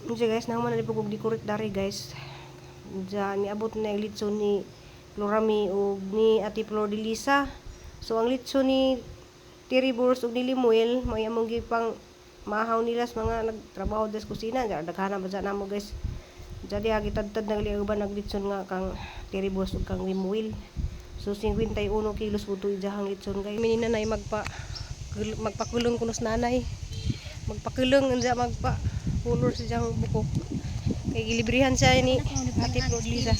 Unsa guys, nahuman na po kog decorate dari, guys. Diyan niabot na ang litson ni Florami ug ni Ate Flor de Lisa. So ang litson ni Terry Bors ug ni Limuel may among gipang mahaw nila sa mga nagtrabaho des kusina. Diyan daghana ba namo, guys. Diyan diha gitadtad na gali ang uban naglitson nga kang Terry Bors ug kang Limuel. So 51 kilos po ito ijahang litson, guys. Mini nanay magpakulong kunos nanay. Magpakulong unsa magpa color sa iyang buko. Kay gilibrihan siya ni Ate Flor de Lisa.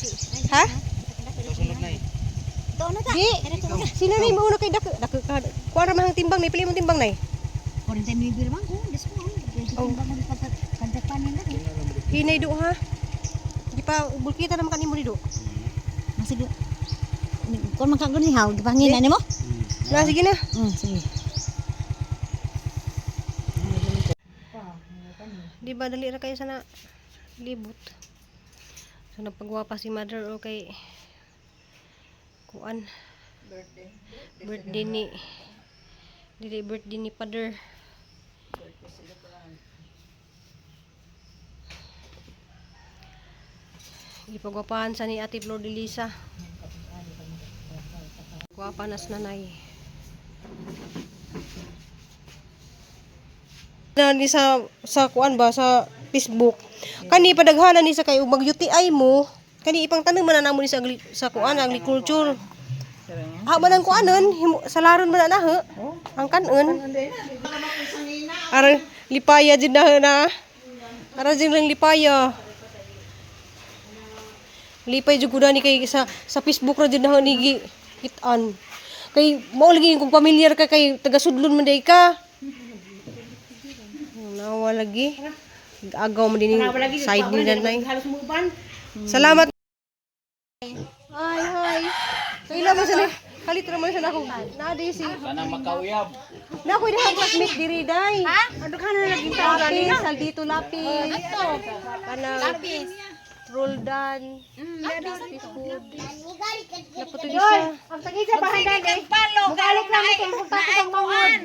Ha? Di, sino na yung mauna kay dako dako ka. Kuha ra man ang timbang nay, pili mo timbang nay. 49 man ko, Diyos ko. Oh. Pagdapan nila. Hinay do ha. Di pa bulkita naman kanimo ni do. Masig. Kung man kaguni haw, gipangin na nimo? Na sige na. Sige. Di ba dali ra kayo sana libot. So nagpagwapa si mother o kay kuan birthday. Birthday ni dili birthday ni father. Gipagwapahan sa ni Ate Flor de Lisa. Gwapa nas nanay. Na ni sa kuan ba sa Facebook. Kani padaghanan ni sa kay ug mag UTI mo, kani ipang tanong man na namo ni sa sa kuan agriculture. Ha man ang kuanon, salaron man na ha. Ang kanon. Ara lipaya jud na na. Ara jud lang lipaya. Lipay jud ko ni kay sa Facebook ra jud na ni gi kitan. Kay mao lagi kung pamilyar ka kay taga sudlon man day ka. Nawa lagi. Agaw mo din yung side ni nanay. Salamat. Hi, hi. Kaila mo sila. Kalit naman siya na ako. Nadi si. Kanang makauyab. Na ako dahang classmate diri day. Ha? Ano ka na naging lapis, saldito lapis. Kanang lapis. Roldan. Lapis food. Naputo di siya. Ang tagi sa bahandan eh. Mugalok na mo kung pagpasok ang mangod.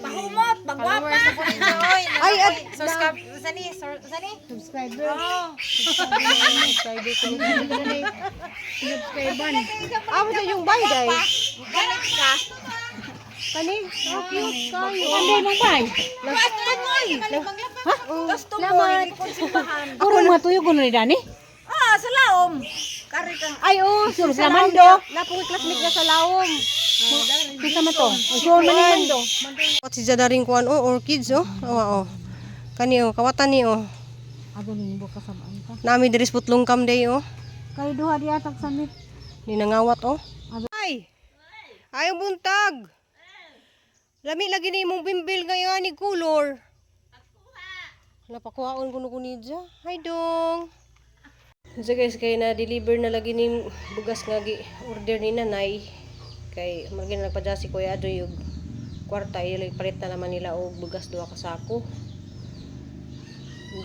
Pahumot, bagwapa. Ay, at Subscribe, sani, sani. Subscriber. Subscriber ko. Subscriber. Ah, mo yung bay day. Ganit ka. Kani, so cute kayo. Anday mong bay. Tumoy. Ha? Tapos tumoy, likod simbahan. Puro mga tuyo kuno ni Dani. Ah, sa laom. Kari kang Ay, oh, Sure sa Mando. Napong classmate nga sa lawom. Kisa man to. Sure man ni Mando. Wat si Jadaring kuan oh, orchids oh. Oh, oh. Kani oh, kawatan ni oh. Abo ni buka sa ka. Nami diri sa putlong kam day oh. Kay duha di atak sa mi. Ni nangawat oh. Ay. Ayaw buntag. Lami lagi ni imong bimbil nga ni color. Napakuhaon ko no kunidya. Hi dong. So guys, kay na deliver na lagi ning bugas nga gi order ni nanay. Kay magi na nagpadya si Kuya Adoy og kwarta ili palit na naman nila og bugas duha ka sako.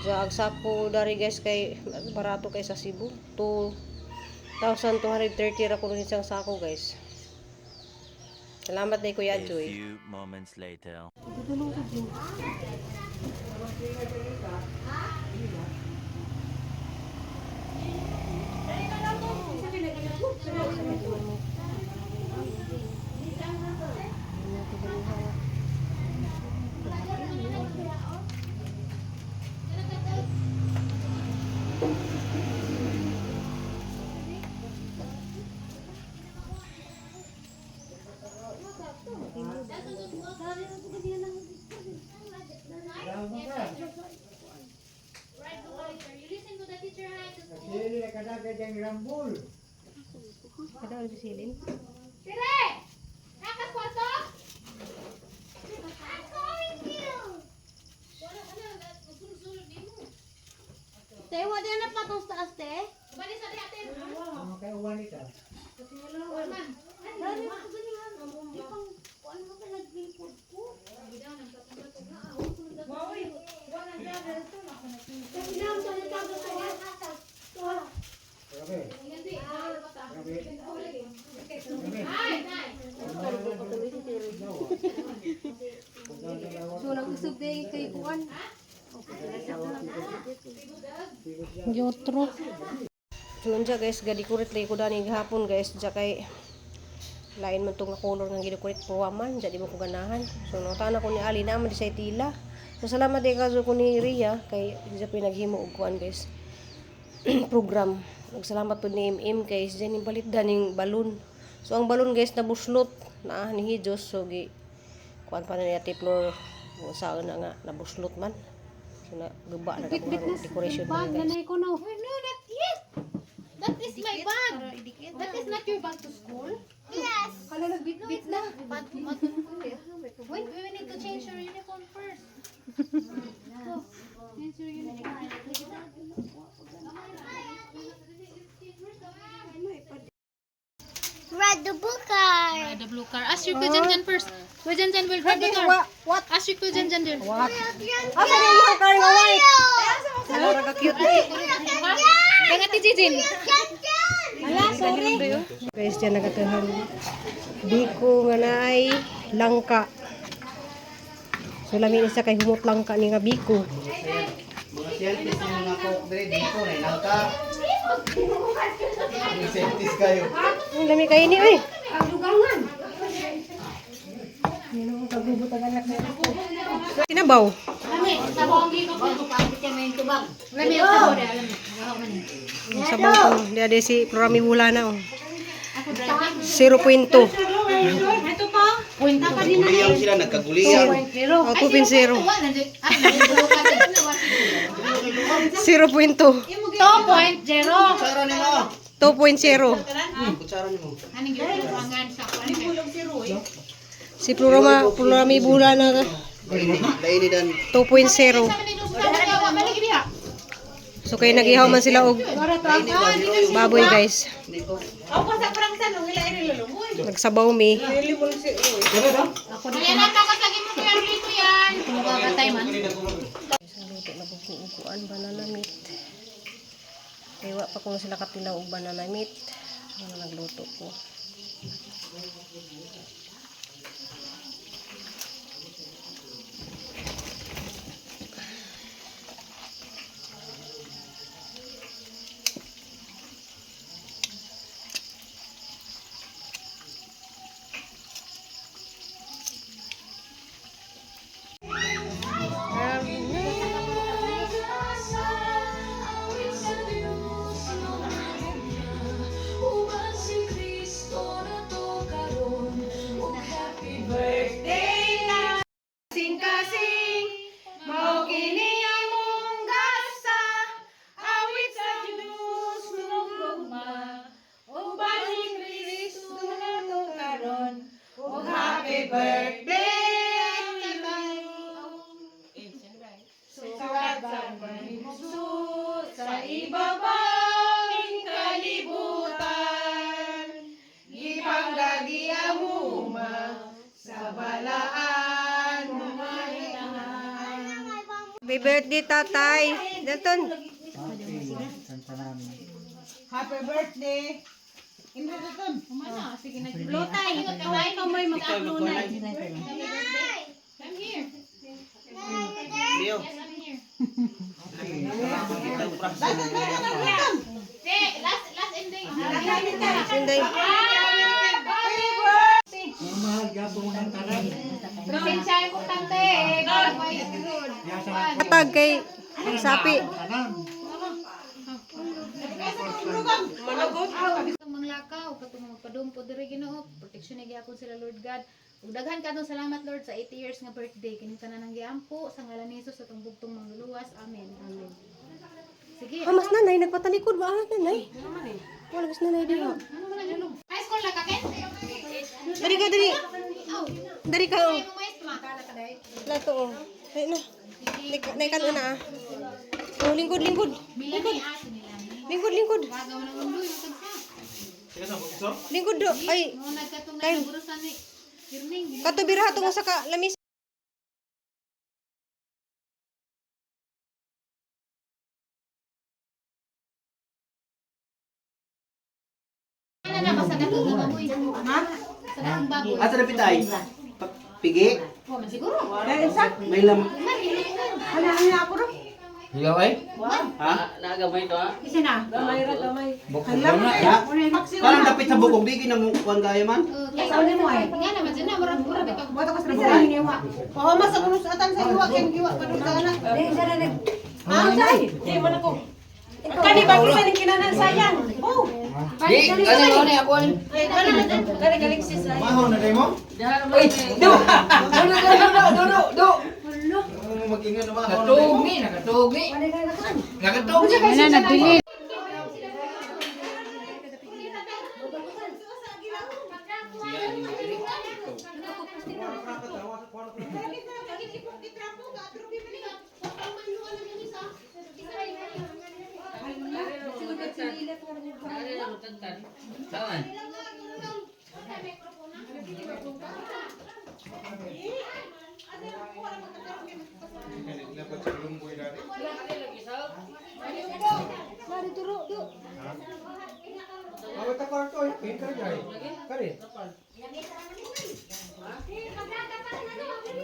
Diya ang sako dari guys kay barato kay sa Cebu. 2,230 ra kuno isang sako, guys. Salamat day Kuya A Adoy. few moments later. Kada ulit silin. Te, wala na patong sa taas, te. So nag-usog day kay kuan. Yotro. So unsa guys, ga-decorate lagi ko dani gahapon guys, dya kay lain man tong nga color nga gi-decorate po man, dya di mo ko ganahan. So nangutana ko ni Ali na man di say tila. So salamat di kaso ko ni Ria kay dya pinaghimo og kuan guys. Program. Nagsalamat po ni MM kay siya ning palit daning balon. So ang balon guys nabuslot na ni Hijos, so gi kuan pa na niya tiplor sa na nga nabuslot man. So na guba na na decoration man guys. Nanay ko no. No, not yet. That is my bag. That is not your bag to school. Yes. Kala nagbitbit na. Wait, we need to change your uniform first. Go. Change your uniform. Ride the blue car. Ride the blue car. Ask your Kuya Janjan first. Kuya Janjan will drive the car. What? Ask your Kuya Janjan there. What? Asa ni imong car nga white? Mura ka cute. Kaya ti Jijin. Ala, sorry. Guys, dyan nagatuhan. Biko nga naay langka. So lami isa kay humot langka ni nga biko. Mga scientist yung mga coke dre dito na nangka. Mga scientist kayo. Ang lami kayo ni oy. Ang kagubot ang anak na Sinabaw. Lami, sabaw ang gigo ko. Lami, ang sabaw de, lami. Ang sabaw ko. Di ade si Florami wala na oh. 0.2. Ito pa. Guliyang sila, nagkaguliyang. Oh, 2.0. 0.2. 2.0. Kutsara nimo. 2.0. Kutsara nimo. Anong gibuangan sa Si Florama, Florami bula na Laini dan 2.0. So kay nagihaw man sila og baboy guys. Nagsabaw mi. Ayan na kakasagi mo kaya rito yan. Kumukakatay man. Luto na po kuan banana meat. Kay wa pa kuno sila kapilaw og banana meat. Ano nagluto ko. Kasing-kasing, mao kini among gasa, awit sa Dios nugugma, uban ni Kristo nato karon, ug happy birthday to you. Sukat sa paghimuksot sa ibabang kalibutan, gipanggagi ang uma sa balaan Happy birthday, tatay. Dalton. Happy birthday. Lotay. Kamay kamay mag-aplunay. I'm here. Leo. Yes, I'm here. Te, last last ending. Inday. Presensya importante eh. Para may Katag kay sapi. Ang manglakaw katong mga padumpo diri Ginoo, protection ni gihapon sila Lord God. Ug daghan kadtong salamat Lord sa 80 years nga birthday kining tanan ang giampo sa ngalan ni Jesus atong bugtong mangluluwas. Amen. Amen. Sige. Ah, mas nanay, nagpatalikod ba? Ah, nanay. Wala, mas nanay diha. Ano man ang lulog? High school na ka Ken? Dali ka, dali. Dali ka, oh. Mo mais ma. Lato, oh. Ay, na. Naikan na, ah. Oh, lingkod, lingkod. Bila ni ato nila. Lingkod, lingkod. Gagaw ng ulo yung tagsa. Lingkod do. Ay, Mo nagkatong na burusan ni Irming. katubira tungo sa ka, lamis. Ano na basta dakong baboy. Ha? Sa dakong baboy. Asa na pitay? Pigi? Wa man siguro. May lam. Man, hindi Ano, ano ako ro? Hilaw ay? Ha? Nagamay to ha. Isa na. Gamay ra gamay. Bukog na. Ha? Parang dapit sa bukog di ginang kuan gaya man. Sa mo ay. Nga naman dyan na murag murag bitong. Buhat ako sa trabaho. Oo, mas ako nung atan sa iwa kay giwa pa dun sa anak. Ha? Di man ako. Kani ba kita ning kinanan sayang? Oh. Di, ano ano ako ano. Kani galing sis ay. Maho na mo? Uy, do. Do do do do do do. Mag-ingan na maho. Nakatug ni, nakatug ni. Nakatug ni. Wala nagdili. Saan?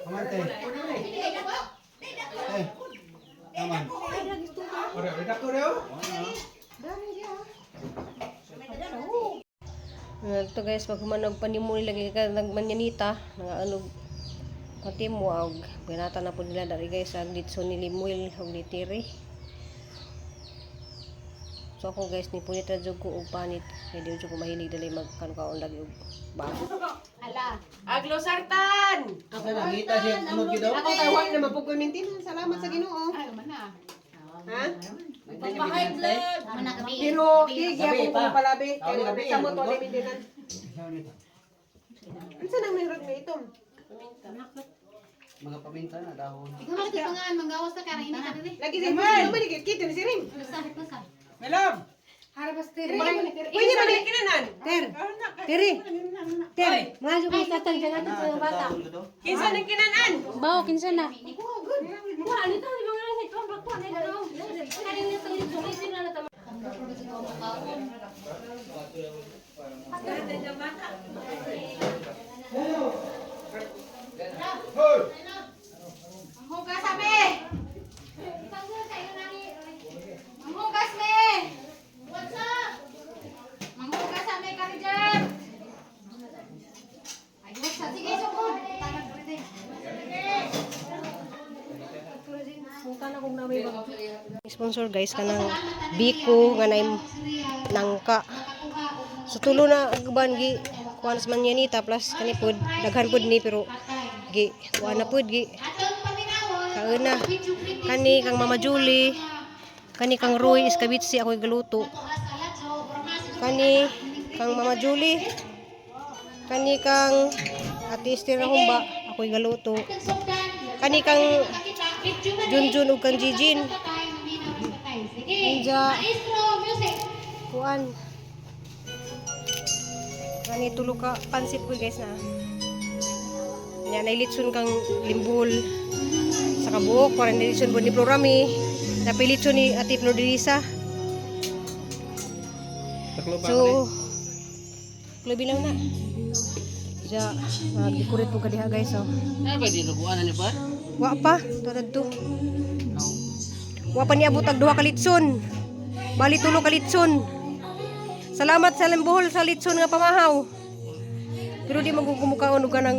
Amante. Eh. Aman. Ito guys, pag humanog panimo nila lagi ka nagmanyanita, nga ano patimo og binata na po nila dari guys ang litson ni Limuel og ni Tiri. So ako guys, ni punit ra jud ko og panit kay di jud ko mahilig dali magkaon lagi og bago. Ala. Aglosartan. Asa nangita siya unod gid daw. Ako kay wa na mapugoy maintenance. Salamat sa Ginoo. Ay man na. Ha? Man na gabi. Pero di gyapon pa. ko palabi kay Gabi, wa sa mo to gabi. maintenance. Unsa nang mayroon nga itom? Mga paminta na dahon. Ikaw man tipangan manggawas ta kara ini ka diri. Lagi sa mo man kita ni siring. Basta basta. Melam. Harabas tiri. Pwede ba ni kinanan? Ter. Tiri. Ter, mga ko sa tan dyan ato sa bata. Kinsa nang kinanan? Bawo kinsa na. Manghugas ame. Manghugas me. What's up? Manghugas ame kari dyan. Ay, what's up? Sige, sugod. Tanag diri. Sponsor guys kanang Biko nga nay nangka. So tulo na agban gi kuan sa manyanita plus kani pod daghan pod ni pero gi kuan na pod gi Atong paminawon. kauna. Kani kang Mama Julie, kani kang Roy Iskabitsi ako'y galuto. Kani kang Mama Julie, kani kang Ate Esther Humba ako'y galuto. Kani kang Junjun ug kang Jijin. Sige. Ninja. Maestro, music. Kuan. Kani tulo ka pansit ko guys na. Nya nailitson kang limbul sa kabuok para nilitson po ni Florami. Napilitson ni Ate Flordelisa. So, klubi lang na. Ja, nag-decorate po ka diha guys oh. Ano ba dito kuan ani pa? Wa pa, tulad to. Wa pa niabot ang duha ka litson. Bali tulo ka litson. Salamat sa Lambohol sa litson nga pamahaw. Pero di magugumukaon og ganang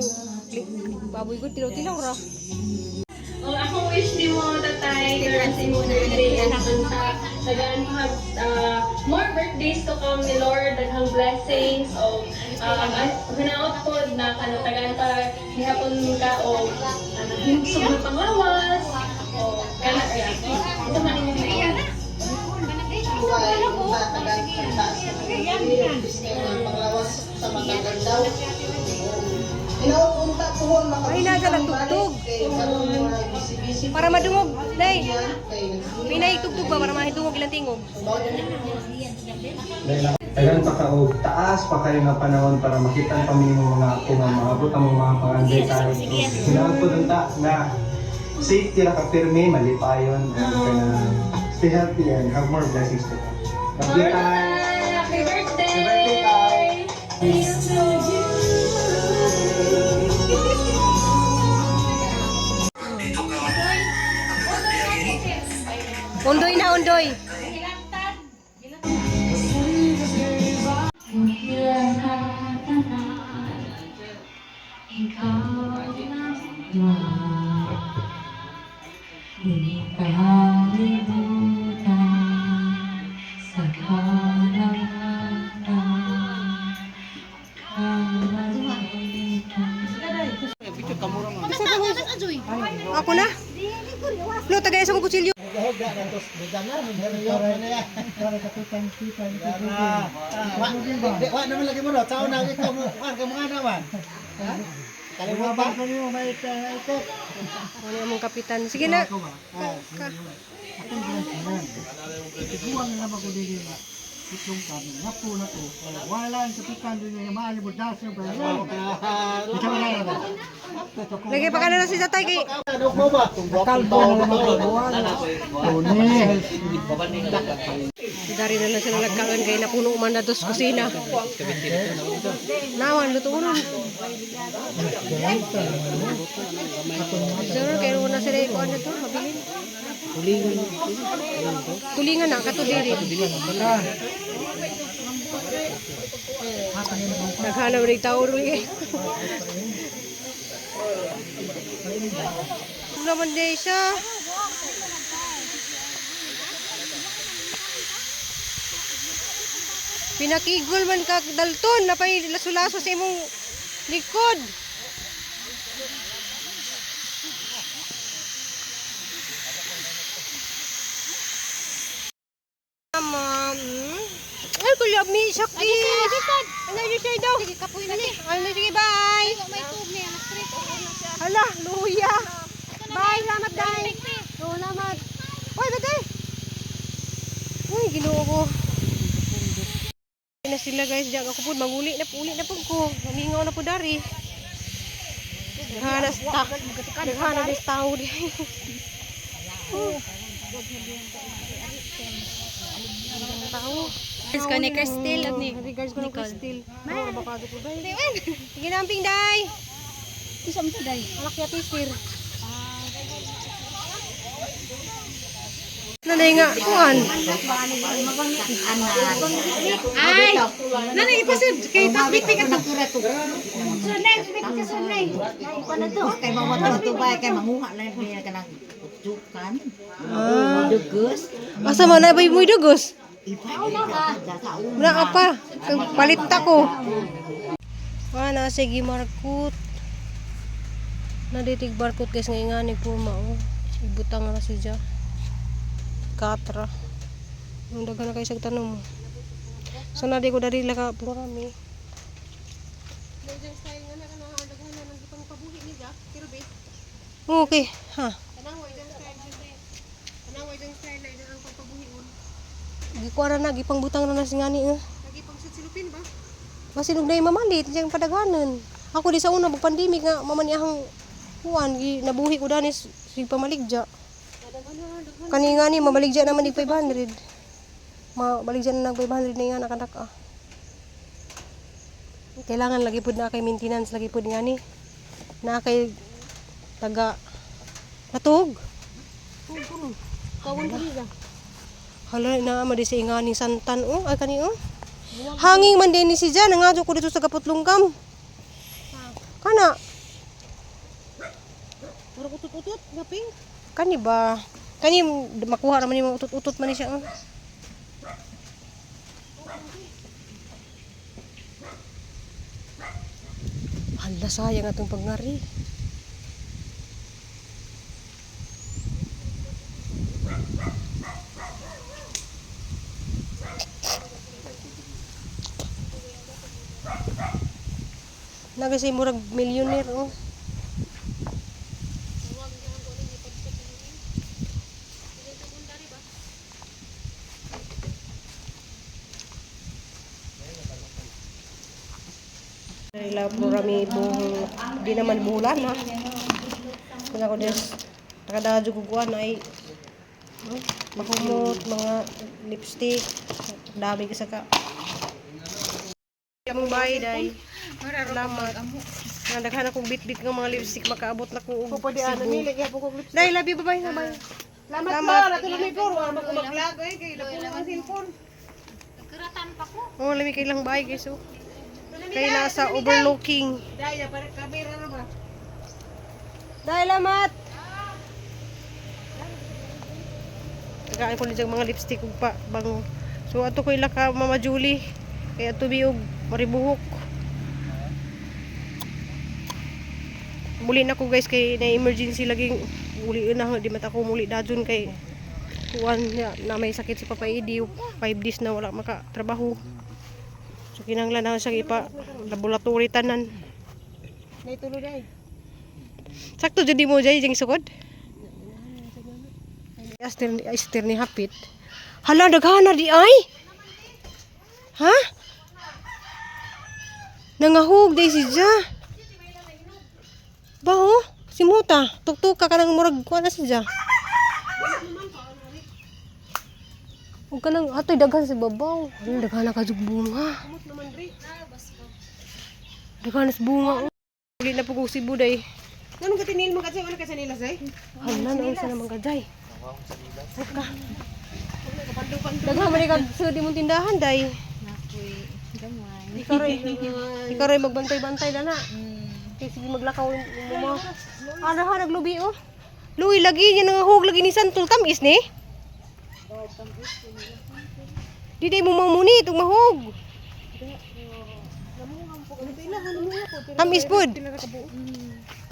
baboy ko tilaw-tilaw ra. Oh, akong wish ni mo, tatay, karon sa imong birthday, anak unta, tagaan mo more birthdays to come ni Lord, daghang blessings, o hinaot po na kano tagaan pa gihapon ka o ano, himsog na panglawas, o kana kaya. Ito man imong mayon. Ay na sa tugtog. Para madungog, day. Pinay tugtog ba para mahidungog ilang tingog. Daghan pa ka og taas pa kayo nga panahon para makita pa mi imong mga apo nga maabot ang mga pangandoy tayo. Hinaot po dun ta na safe tira ka pirmi, malipayon, and kana stay healthy and have more blessings to come. Love you, Tay. Happy birthday! Happy birthday, Tay! Undoy na, undoy. Ako na? Lo, tagay sa kong kutsilyo. Wa naman lagi mo no, tao na ikaw mo, kuan ka mga naman. Ha? Kalimutan ko niyo may ito. Ano among kapitan? Sige na. Ka. Tiguan na naman ko dili na. Itlong kami, napo na to. Wala ang kapitan din niya, maaari mo dasa ba? Ikaw na lang. Lagay pa ka na si tatay kay. Kalbo na naman ko. Tony. Dari na lang sila nagkaon kay napuno man na dos kusina. Nawan luto unon. Sir, kay una sila ikuan na to, mabilin. Tulingan na kato diri. Naghanap rin tao rin eh. Naman din siya. Pinakigol man ka Dalton, napay laso-laso sa imong likod. Mama, Ay, kulab mi sakit. Ano yun siya daw? Sige, kapoy na ni. Ano, sige, bye. May tubig ni alas 3. Hala, luya. Bye, salamat, day. Oo, salamat. Uy, batay. Uy, ginoo ko. Na sila guys, diyan ako po, manguli na po, uli na po ko. Mamingaw na po dari. Naghanas ta. Naghanas tao di. Tao. Regards ko ni Cristel at ni Regards ko ni Cristel. Oh, baka po day. Sige na, amping day. Isa mo sa day. Alak ya tisir. Nanay nga, kuan. Ay! Nanay, ipasid! Kay tas bit ka to. Sunay, bit ka sunay. Ano to? Kay mawala to ba kay manguha lang niya kanang utsukan. Dugos. Asa man na ba mo dugos? Ipa na sa una. Wala ka pa. Palit ako. Wala, sige markut. Naditig barkot guys nga ingani purma oh. Ibutang na siya. Katra. Ang daghan na kayo sa tanom. So na di ko dari laka purami. Okay, ha. Gikuha na gipangbutang na na si ngani eh. Basin og nay mamalit diyang padaghanan. Ako di sa una pag pandemic nga mama ni ahang kuan gi nabuhi ko dani sig pamaligja. Kani ngani mamaligja naman dig 500. Mabaligja na nag 500 na nga nakadak ah. Kailangan lagi pud na kay maintenance lagi pud ngani. Na kay taga natug. Hala na ma di sa ingani santan oh ay kani oh. Hanging man din ni si Jan, nangadyo ko dito sa Kaputlunggam. Kana. Murag utot-utot, nga pink. Kani ba? Kani makuha naman nimo utot-utot man ni siya. Oh. Hala, sayang atong pagngari. Naga say murag millionaire oh. Ila rami buhong di naman bulan ha. Kung ako des nakadadyo kukuan ay no, makumot mga lipstick dami kasi ka. Among bahay day. Salamat. Nga daghan akong bitbit nga mga lipstick makaabot na ko og Pwede ano Cebu. nila, gyapon kog lipstick. Day, love you, bye-bye, bye. Salamat, Flor. Ato lang may Flor. Wala mag-vlog eh. Kay napuno ang cellphone. Nagkuratan pa ko. Oh, lami kay lang bahay guys oh. Kay nasa overlooking. Dahil, para kamera na ba? Dahil lamat. Tagaan ko niyang mga lipstick ug pa bango. So ato ko ila ka Mama Julie. Kay ato bi og maribuhok. Muli na ko guys kay na emergency laging uli na di man ako muli dajon kay kuan niya na may sakit si Papa Edi 5 days na wala makatrabaho. So kinahanglan na siya ipa laboratory tanan. Naitulo dahil. Sakto jud mo jay jing sukod. Aster aster ni hapit. Hala daghana di ay. Ha? Nangahog day si Ja. Baho, si Muta, tuktuka ka nang murag kuan na si Ja. Huwag ka nang atoy daghan sa babaw. Ano daghan na ka jug bunga. Daghan sa bunga. Oh. Uli na po ko si Buday. Ganun ka tinil mo kasi wala ka sa nila say. Hala, naunsa naman ka, Day. Huwag ka. Daghan man ka sa di mong tindahan, Day. Nakoy, gamay. Ikaw rin, ikaw rin magbantay-bantay na na. Kay sige maglakaw mo mo. Ano ha, naglubi oh. Luwi lagi niya nangahog lagi ni Santol tamis ni. Di day mo mamunit ug mahog. Tamis pud.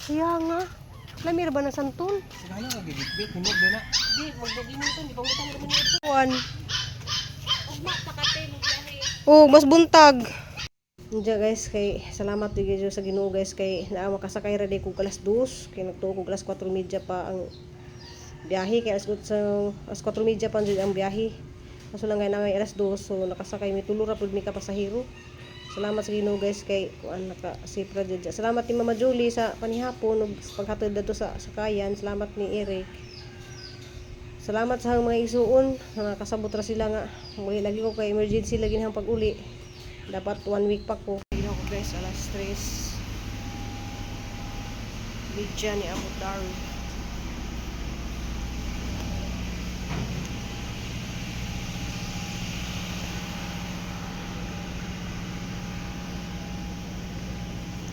Kaya nga. Lamir ba na santol? Ano ka gibitbit hinog din na. Kuan. Oh, mas buntag. Diya guys, kay salamat gyud kayo sa Ginoo guys kay naa makasakay ra day kog alas 2, kay nagtuo kog alas 4:30 pa ang biyahe kay alas 8 alas 4:30 pa jud ang biyahe. Kaso lang kay na may alas 2 so nakasakay mi tulo ra pud mi ka pasahero. Salamat sa Ginoo guys kay kuan naka safe ra jud. Salamat ni Mama Julie sa panihapon ug sa paghatod dadto sa sakayan. Salamat ni Eric. Salamat sa mga isuon, mga kasabot ra sila nga. Muli lagi ko kay emergency lagi nang pag-uli. Dapat one week pa ko. Ino ko guys, alas 3. Bidya ni Abu Darwi.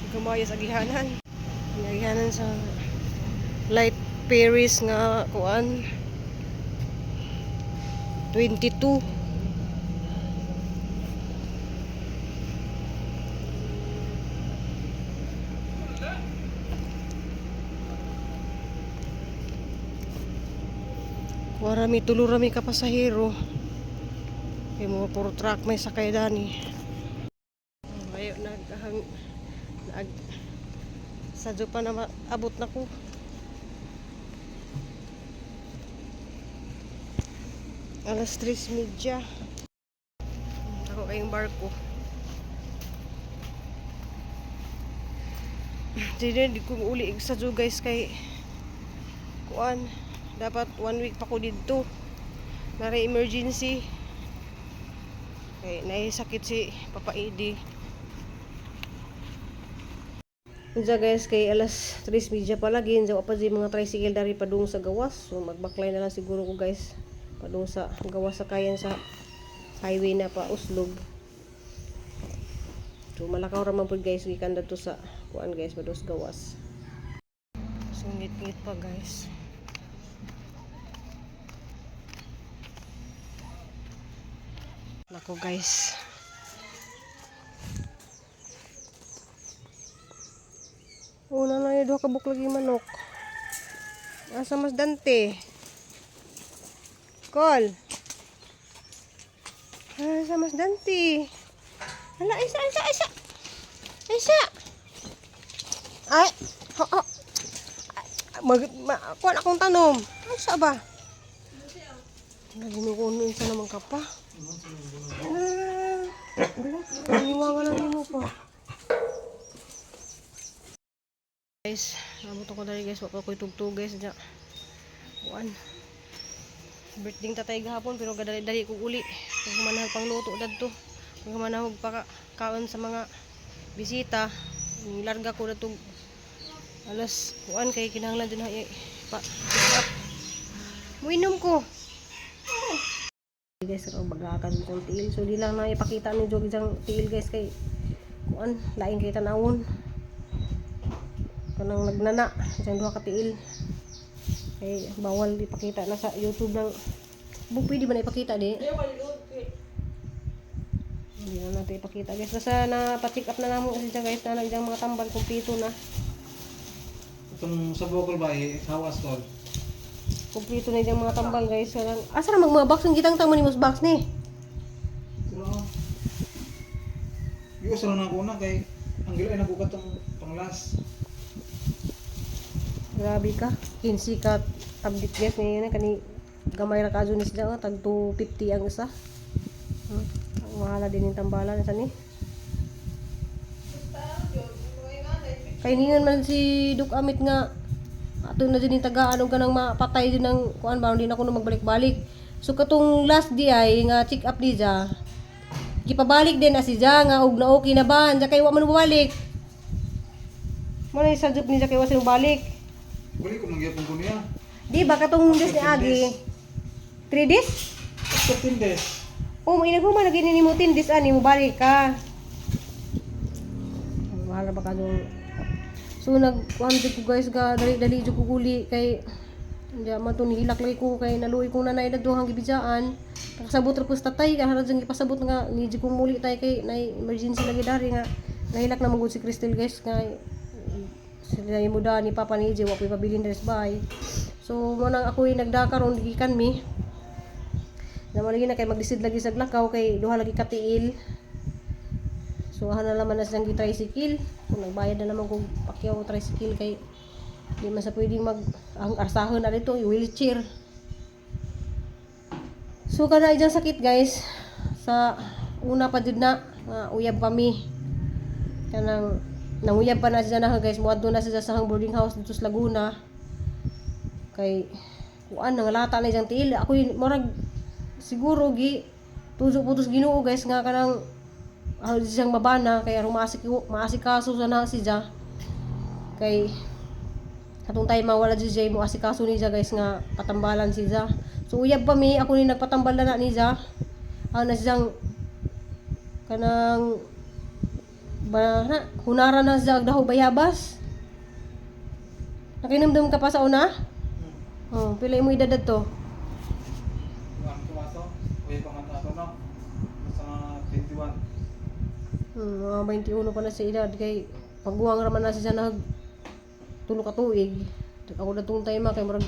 Gamaya sa agihanan. Ang Agihanan sa light Paris nga kuan 22. Kuha rami, tulo rami ka pasahero. Kay mga puro truck may sakay dani. Ayo naghang nag sadyo pa na abot na ko. Alas 3:30. Ako kayong barko. Di di ko uli sa zoo guys kay kuan dapat one week pa ko didto. Nara emergency. Kay naisakit si Papa Edi. Unsa guys kay alas 3:30 pa lagi unsa pa di mga tricycle dari padung sa gawas. So magbaklay na lang siguro ko guys padung sa gawas sa kayan sa highway na pa Uslob. So malakaw ra man pud guys gikan dadto sa kuan guys padung sa gawas. So ngit-ngit pa guys. Nako guys. Una lang yung duha ka buok lagi manok. Asa mas dante? Kol. Asa mas dante? Hala, isa, isa, isa. Isa. Ay, ho, ho. Mag, ma, kuwan akong tanom. Asa ba? Naginukuno isa naman ka pa. Ah, Aniwanga lang nimo pa. Guys, nabot ako dali guys, wa pa ko'y tugtog guys diya. Kuan. Birthday tatay gahapon pero gadali-dali kog uli. Kung humanahog pang luto dadto. Kung humanahog pa kaon sa mga bisita, nilarga ko dadto alas kuan kay kinahanglan dyan ha pa pick up. Muinom ko. Guys, ako bagakan itong tiil. So di lang na ipakita ni Jog isang tiil guys kay kuan lain kay tanawon. Kanang nagnana isang duha ka tiil. Kay bawal ipakita na sa YouTube ng Bu, pwede ba na ipakita di? Hindi na natin ipakita guys. Basta na pa-check up na namo kasi siya guys na nagyang mga tambal kumpleto na. Itong sa vocal ba, eh, hawas tol. Kumpleto na yung mga tambal guys. Kanang asa na mag mga box ang gitang tamo ni mos box ni. Pero, yung usa lang ako na kay ang gila ay nagugat tong panglas. Grabe ka. 15 ka tablet guys ngayon na kani gamay ra kadyo ni sila oh, tag 250 ang isa. Ang mahala din yung tambalan sa ni. Kay ningon man si Duk Amit nga ato na din yung tagaan og kanang mapatay din ng kuan ba hindi na kuno magbalik-balik. So katong last di ay nga check up di ja. Gipabalik din na si ja nga og na okay na ba anja kay wa man bumalik. Mo na sa ni ja kay wa siya balik. Bali ko mangyapon ko niya. Di ba katong days ni Agi? 3 days? After 10 days. Oh, mo inaghuman lagi ni mo 10 days ani mo balik ka. Ang Mahal ra ba ka yung. So nag kuan jud ko guys ga dali-dali jud ko guli kay hindi man to nihilak lagi ko kay naluoy kong nanay na duhang gibidjaan. Nakasabot ra ko sa tatay karon jud gipasabot nga ni jud ko muli tay kay nay emergency lagi dari nga nahilak na magud si Crystal guys nga sila yung muda ni Papa ni EJ wa po'y pabilin diri sa bahay. So mo nang ako'y nagdaka ron gikan mi. Naman lagi na kay magdisid lagi sa lakaw kay duha lagi katiil. So ana naman na silang gi-tricycle. Kung nagbayad na naman kung pakyaw og tricycle kay di man sa pwedeng mag ang arsahon na dito wheelchair. So kana ijang sakit guys sa una pa jud na nga uyab pa mi. Kanang nanguyab pa na siya na guys moadto na siya sa hang boarding house dito sa Laguna. Kay kuan nangalata na ijang tiil ako yun, murag siguro gi tuzo putos Ginoo guys nga kanang siyang mabana kay aron maasik maasikaso sa na siya kay katong time mawala si Jay mo asikaso ni siya guys nga patambalan siya. So uyab pa mi ako ni nagpatambal na ni siya na siyang kanang ba na hunara na siya og daho bayabas. Nakinumdum ka pa sa una? Oh, pila imo edad to? Ang tumato, uy pa man ato no. Sa 21. Mga 21 pa na sa edad kay paguwang ra man na siya nag tulo ka tuig. Ako na tong time kay murag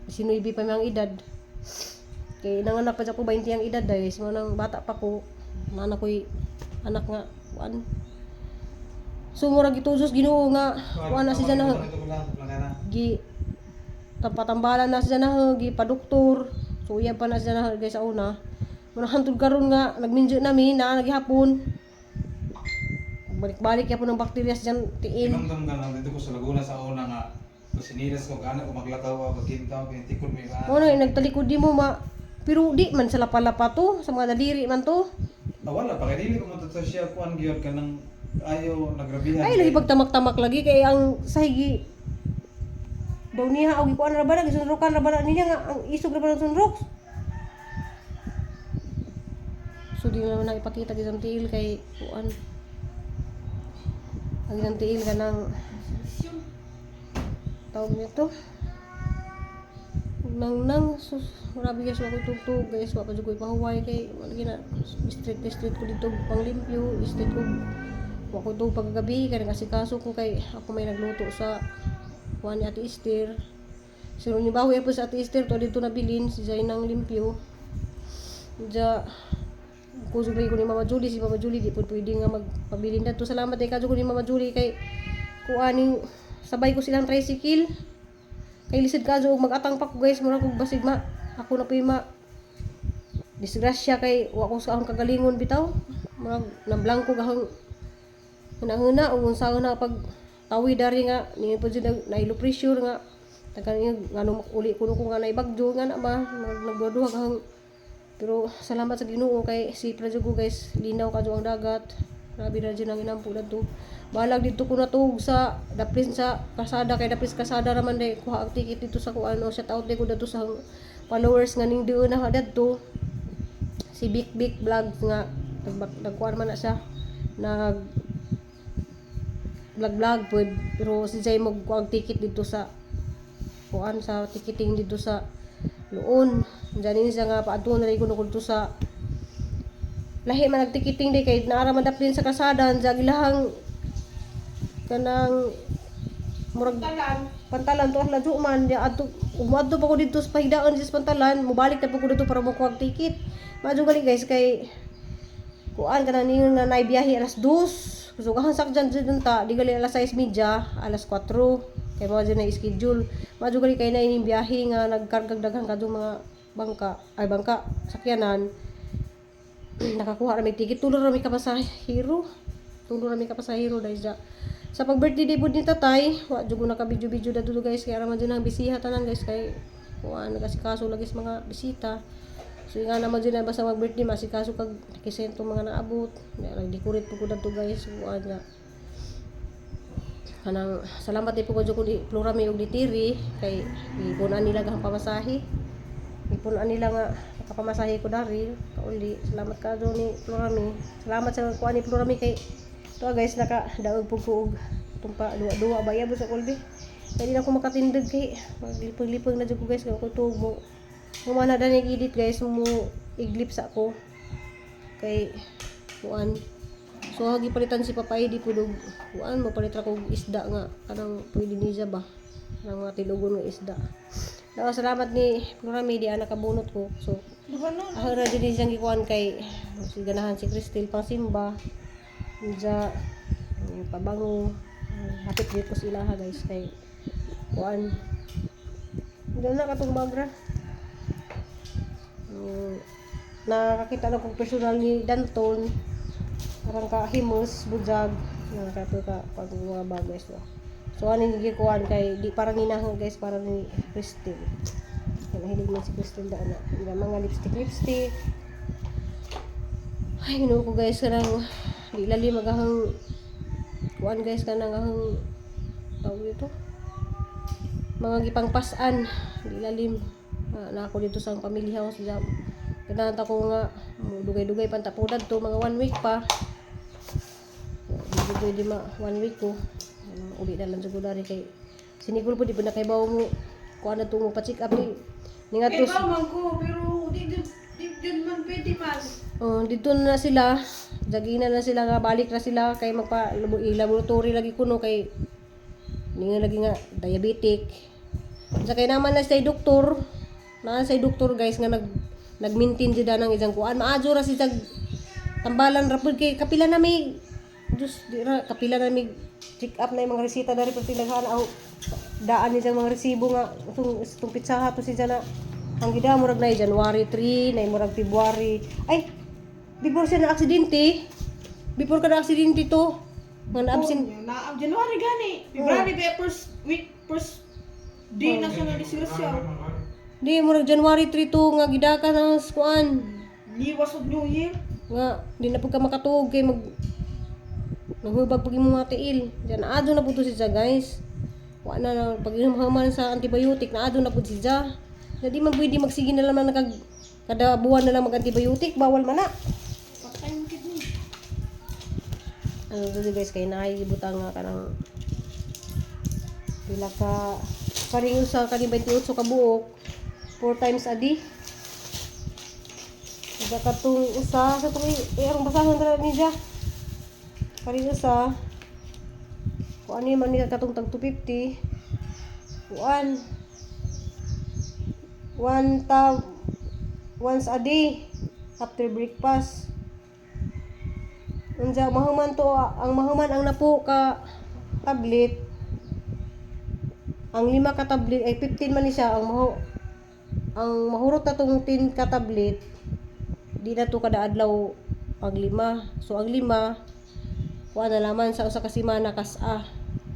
19 pa ang edad. Kay nanganak pa siya ko 20 ang edad dahil mo nang bata pa ko. Nana ko'y anak nga kuan. So murag gitusos Ginoo nga kuan na siya na gi tapatambalan na siya na gi paduktor. So uyab pa na siya na guys sa una. Muna hantod karon nga nagminjo nami na naghapon. Balik-balik ya po ng bakterya sa dyan tiil. Inumdum ka lang dito ko sa Laguna sa una nga kusinilas ko gana ko maglakaw ako kintaw kay tikod may ba. Mo na nagtalikod di mo ma pero di man sa lapa-lapa to, sa mga daliri man to. Ah, wala pa kay dili ko mo to siya kuan gyud kanang ayo nagrabihan. Ay lagi pagtamak-tamak lagi kay ang sahigi daw niya og ikuan ra ba na gisunrokan ra ba na niya nga ang isog ra ba ng sunrok. So di naman na ipakita gisang tiil kay kuan. Ang gisang tiil kanang tawag nito. Nang nang sus grabe guys wa ko tugtog guys wa pa jud ko ipahuway kay wala gina street street ko dito panglimpyo street ko wa ko tug pagkagabi kay nag-asikaso ko kay ako may nagluto sa kuan ni Ate Esther. Sino ni bawi po sa Ate Esther to dito nabilin si Jay nang limpyo. Ja kusog lagi ko ni Mama Julie, si Mama Julie di po pwede nga magpabilin dato. Salamat kay kadyo ko ni Mama Julie kay kuaning sabay ko silang tricycle. Kay lisod ka og mag-atang pa ko guys, mura kog basig ma ako na puy ma disgrasya kay wa ko sa akong kagalingon bitaw. Murag nablangko gahong hunahuna ug unsaon na pag tawi dari nga ni po jud nailo pressure nga tagan niya ngano uli kuno ko nga naibagyo nga na ba nagduha gahong. Pero salamat sa Ginoo kay si Prajugo guys, linaw kadyo ang dagat. Grabe na dyan ang inampo dadto. Balag dito ko natug sa daplis sa kasada kay daplis kasada raman day kuha ang ticket dito sa kuan o shout out day ko dadto sa followers nga ning diun na dadto si Big Big Vlog nga nagkuan man na siya, nag vlog vlog pud, pero si Jay mo kuang ticket dito sa kuan sa ticketing dito sa Luon. Diyan ini siya nga paadto na rin ko dito sa lahi man nagtiketing di kay naara man daplin sa kasada sa ilahang kanang murag pantalan to ladyo man di adto, umadto pa ko dito sa pahigdaan sa pantalan, mobalik na po ko dito para mokuha og ticket. Maadyo gali guys kay kuan kana niyo nga naibiyahe alas 2. So gahan sakjan dyan ta di gali alas 6:30, alas 4 kay mo dyan na schedule. Maadyo gali kay na ining biyahe nga nagkargag daghan kadto mga bangka, ay bangka, sakyanan. Nakakuha ra may ticket, tulo ra may kapasahero, tulo ra may kapasahero dahil sa pag birthday day pud ni tatay, wa jud ko naka-video-video dadto guys kay ara man jud ang bisiha tanan guys kay kuan nagasikaso lagi sa mga bisita. So nga naman jud na basta mag birthday masikaso kag nakisento mga naabot, nag-decorate pud ko dadto guys, kuan nga kanang salamat di po ko jud ko ni Flora may og ni Tiri kay gipunan nila gahang pamasahe, gipunan nila nga nakapamasahe ko dari kauli. Salamat ka ni Florami, salamat sa kuan ni Florami kay to guys naka daog pud ko og tumpa duwa-duwa ba yabo sa kulbi kay di na ko makatindag kay maglipog-lipog na jud ko guys kay ko tuog mo humana dani edit guys, mo iglip sa ko kay kuan. So hagi palitan si Papa Edi pud og kuan, mo palit ra kog isda nga kanang pwede niya ba kanang mga tilugon nga isda. Daw salamat ni Florami di ana nakabunot ko. So ako ra jud ni siyang gikuan kay si ganahan si Cristel pang simba. Unsa pabango, hapit dito sa ilaha guys kay kuan. Dala na katong bagra. Nakakita na kong personal ni Danton. Parang ka himos, bujag, nakato ka pag mga bagay so. So ano yung gikuan kay di parang ninahang guys para ni Cristel. Kaya nahilig man si Cristel daan na. Yung mga lipstick lipstick. Ay, ginoo ko guys kanang di lalim agahang kuan guys kanang ahang tawag dito. Mga gipangpasan, di lalim. Na ako dito sa pamilya house jam. Ganahan ta ko nga dugay-dugay pan tapunan to mga 1 week pa. Di pwede ma 1 week ko. Ano, uli na lang siguro dari kay sinikul po di pa nakaibaw mo kuan na to mo pa-check up ni ni nga Kay to. ba man ko pero di jud di jud man pwede man. Oh, dito na sila. Jagina na sila nga balik na sila kay magpa laboratory lagi kuno kay ni nga lagi nga diabetic. Sa kay naman na sa doktor, naa sa doktor guys nga nag-maintain jud ng isang kuan. Maadyo ra si tag tambalan ra pud kay kapila na may Diyos, di ra, kapila na may check up na yung mga resita dari pag tinaghaan aw daan ni mga resibo nga itong, itong pitsaha to si na ang gida murag na January 3 na murag February, ay before siya na aksidente, before ka na aksidente to nga na absent. Na January gani. February ba first week, first day na siya na disgrasya. Di murag January 3 to nga gidaka ng kuan Liwas og New Year. nga di na pud ka makatuog kay mag naghubag pag imong mga tiil diyan. Naadto na pud to siya guys, wa na na pag inom sa antibiotic, naadto na pud siya na di man pwede magsige na lang nakag kada buwan na lang mag antibiotic, bawal man na. Patay mo kidney. Ano to guys kay naay gibutang nga kanang pila ka karing usa kani 28 ka buok, 4 times a day. Usa katong usa sa tong arong basahon ra ni siya. Karing usa kuan ni man niya katong tag 250 kuan one tab once a day after breakfast. Unsa mahuman to ang mahuman ang napo ka tablet, ang lima ka tablet ay 15 man ni siya, ang mahu ang mahurot na tong 10 ka tablet, di na to kada adlaw ang lima. So ang lima kuan na laman sa usa ka semana kas-a.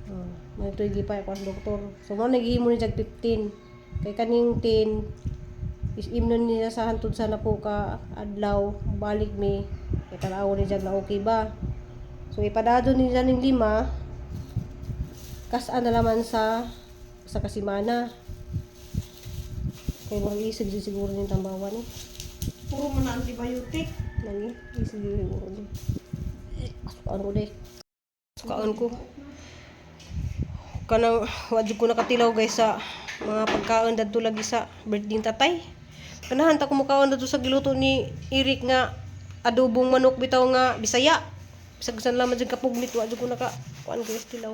Oh, may to'y gipay ko sa doktor. So mo naghihimo ni jag 15 kay kaning 10 is imnon niya sa hantod sa napo ka adlaw balik mi kay tanaw ni jag na okay ba. So ipadado niya ning lima kas-a na laman sa kasimana. Kay murag isig jud siguro ning tambawan eh. Puro man na antibiotic. Lagi, isig jud siguro ni. Sukaan ko deh. Sukaan ko. Kanang wa jud ko nakatilaw, guys, sa mga pagkaon dadto lagi sa birthday ni tatay. Kanahan ta ko mukaon dadto sa giluto ni Eric nga adobong manok bitaw nga Bisaya. Bisag san lamang jud kapugnit, wa jud ko naka kuan, guys, tilaw.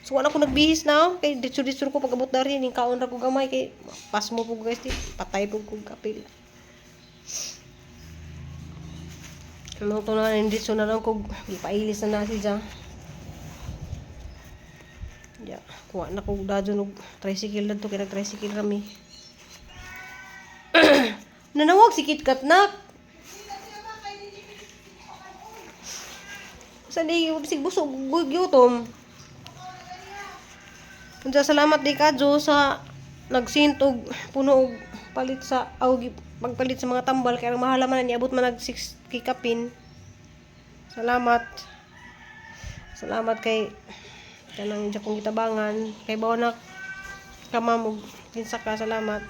So wala ko nagbihis na oh. Kay ditso-ditso ko pag abot dari ning kaon ra ko gamay kay pasmo po, guys, di patay po ko kapil. Ano to na ditso na lang ko gipailis na na siya. Ya, kuha na ko dadyon og tricycle dadto kay nag-tricycle rami. Nanawag si KitKat nak. Sa di bisig busog gutom. Unsa, salamat di kadyo sa nagsint og puno og palit sa aw pagpalit sa mga tambal kay ang mahal man, niabot man nag 6 kikapin. Salamat. Salamat kay kanang dya kong gitabangan kay bawa na kamam og kinsa ka, salamat.